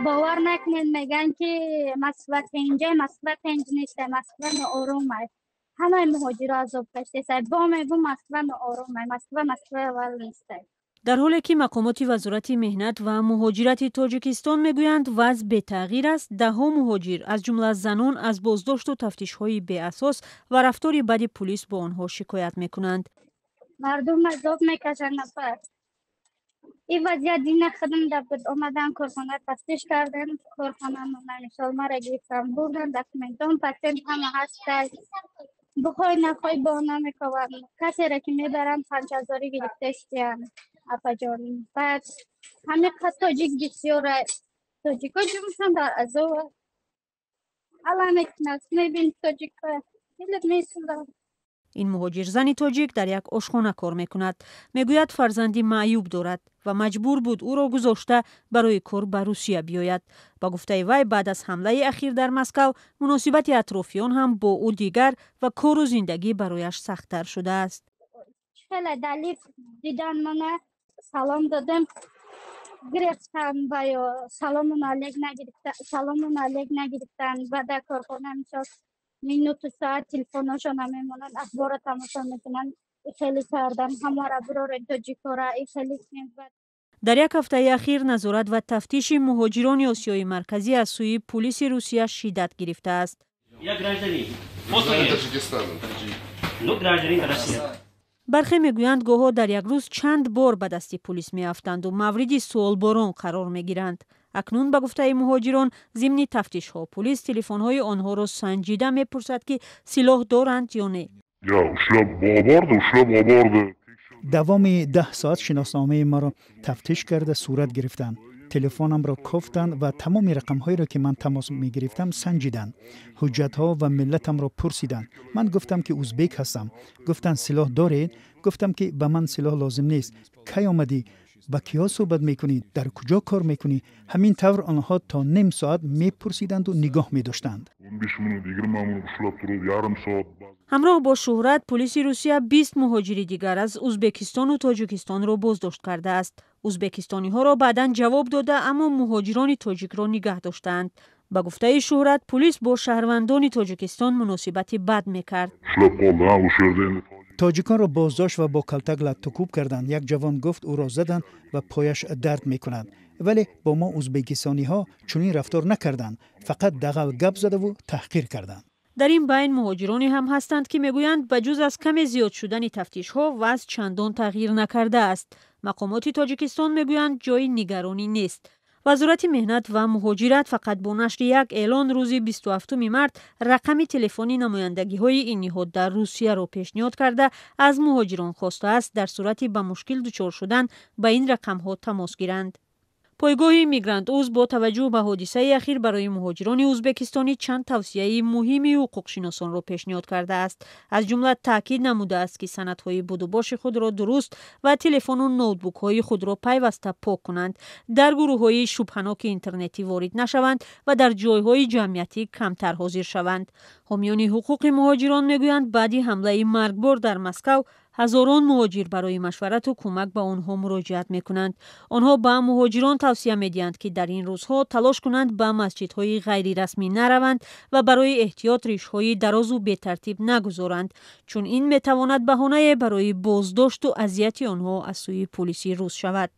Бовар накунед, мегӯянд, ки Москва тинҷа. Москва тинҷ нест, Москва ноором аст. Ҳамаи муҳоҷиро азоб кашидааст. Бо мегӯ, Москва ноором аст, Москва Москваи аввал нест. Дар ҳоле ки мақомоти Вазорати меҳнат ва муҳоҷирати Тоҷикистон мегӯянд, вазъ бетағйир аст, даҳҳо муҳоҷир, аз ҷумла занон, аз боздошту тафтишҳои беасос ва рафтори бади пулис бо онҳо шикоят мекунанд. Мардум азоб мекашанд, нафар. Ин вазъият дина худам да буд. Омадан, корхона тафтиш кардем, корхона мисол мара гирифтан, бурдан, документон, патент ҳама ҳастай. Бихоҳӣ нахоҳӣ, бо намекованд. Касере ки мебаранд, 5000-ӣ гирифтаистиян, апаҷон. Баъд ҳамин қад тоҷик бисёра, тоҷико ҷумшон дар азоб ала мекунад. Мебини тоҷикҳо, дилат месӯзад. Ин муҳоҷирзани тоҷик дар як ошхона кор мекунад. Мегӯяд, фарзанди маъюб дорад ва маҷбур буд ӯро гузошта барои кор ба Русия биёяд. Ба гуфтаи вай, баъд аз ҳамлаи ахир дар Москав муносибати атрофиён ҳам бо ӯ дигар ва кору зиндагӣ барояш сахттар шудааст. Хеле далиф дидан мана, салом додем, гирифтан ва ё салому алейк нагирифта, салому алейк нагирифтан. Ва дар корхона мисол минуту соат телефоношона мемонанд, ахборро тамошо мекунанд. Хеле кардан ҳамаро, бирорен тоҷикора, хеле. Дар як ҳафтаи ахир назорат ва тафтиши муҳоҷирони Осиёи Марказӣ аз сӯи пулиси Русия шиддат гирифтааст. Я гражданин. Таджикистана. Ну, гражданин Россия. Бархе мегӯянд, гоҳо дар як рӯз чанд бор ба дасти пулис меафтанду мавриди суолборон қарор мегиранд. Акнун, ба гуфтаи муҳоҷирон, зимни тафтишҳо пулис телефонҳои онҳоро санҷида мепурсад, ки силоҳ доранд ё не. Давоми 10 соат шиносномаи маро тафтиш карда, сурат гирифтанд, телефонамро кофтанд ва тамоми рақамҳоеро, ки ман тамос мегирифтам, санҷиданд. Ҳуҷҷатҳо ва миллатамро пурсиданд. Ман гуфтам, ки узбек ҳастам. Гуфтанд: «Силоҳ доред?» Гуфтам, ки ба ман силоҳ лозим нест. «Кай омадӣ? Ба киҳо суҳбат мекунӣ? Дар куҷо кор мекунӣ?» Ҳамин тавр онҳо то ним соат мепурсиданду нигоҳ медоштанд. Ҳамроҳ бо Шӯҳрат, пулиси Русия 20 муҳоҷири дигар аз Узбекистону Тоҷикистонро боздошт кардааст. Узбекистониҳоро баъдан ҷавоб дода, аммо муҳоҷирони тоҷикро нигаҳ доштаанд. Ба гуфтаи Шӯҳрат, пулис бо шаҳрвандони Тоҷикистон муносибати бад мекард. Тоҷиконро боздошт ва бо калтак латтукӯб карданд. Як ҷавон гуфт, ӯро заданд ва пояш дард мекунад. Вале бо мо узбекистониҳо чунин рафтор накарданд, фақат дағал гап задаву таҳқир карданд. Дар ин байн муҳоҷироне ҳам ҳастанд, ки мегӯянд, ба ҷуз аз каме зиёд шудани тафтишҳо вазъ чандон тағйир накардааст. Мақомоти Тоҷикистон мегӯянд, ҷои нигаронӣ нест. Вазорати меҳнат ва муҳоҷират фақат бо нашри як эълон рӯзи 27 март рақами телефони намояндагиҳои ин ниҳод дар Русияро пешниҳод карда, аз муҳоҷирон хостааст, дар сурати ба мушкил дучор шудан ба ин рақамҳо тамос гиранд. Пойгоҳи Мигрант Уз бо таваҷҷӯҳ ба ҳодисаи ахир барои муҳоҷирони узбекистонӣ чанд тавсияи муҳими ҳуқуқшиносонро пешниҳод кардааст. Аз ҷумла таъкид намудааст, ки санадҳои будубоши худро дуруст ва телефону ноутбукҳои худро пайваста пок кунанд, дар гурӯҳҳои шубҳаноки интернетӣ ворид нашаванд ва дар ҷойҳои ҷамъиятӣ камтар ҳозир шаванд. Ҳомиёни ҳуқуқи муҳоҷирон мегӯянд, баъди ҳамлаи маргбор дар Москав ҳазорон муҳоҷир барои машварату кӯмак ба онҳо муроҷиат мекунанд. Онҳо ба муҳоҷирон тавсия медиҳанд, ки дар ин рӯзҳо талош кунанд ба масҷидҳои ғайрирасмӣ нараванд ва барои эҳтиёт ришҳои дарозу бетартиб нагузоранд, чун ин метавонад баҳонае барои боздошту азияти онҳо аз сӯи пулиси рус шавад.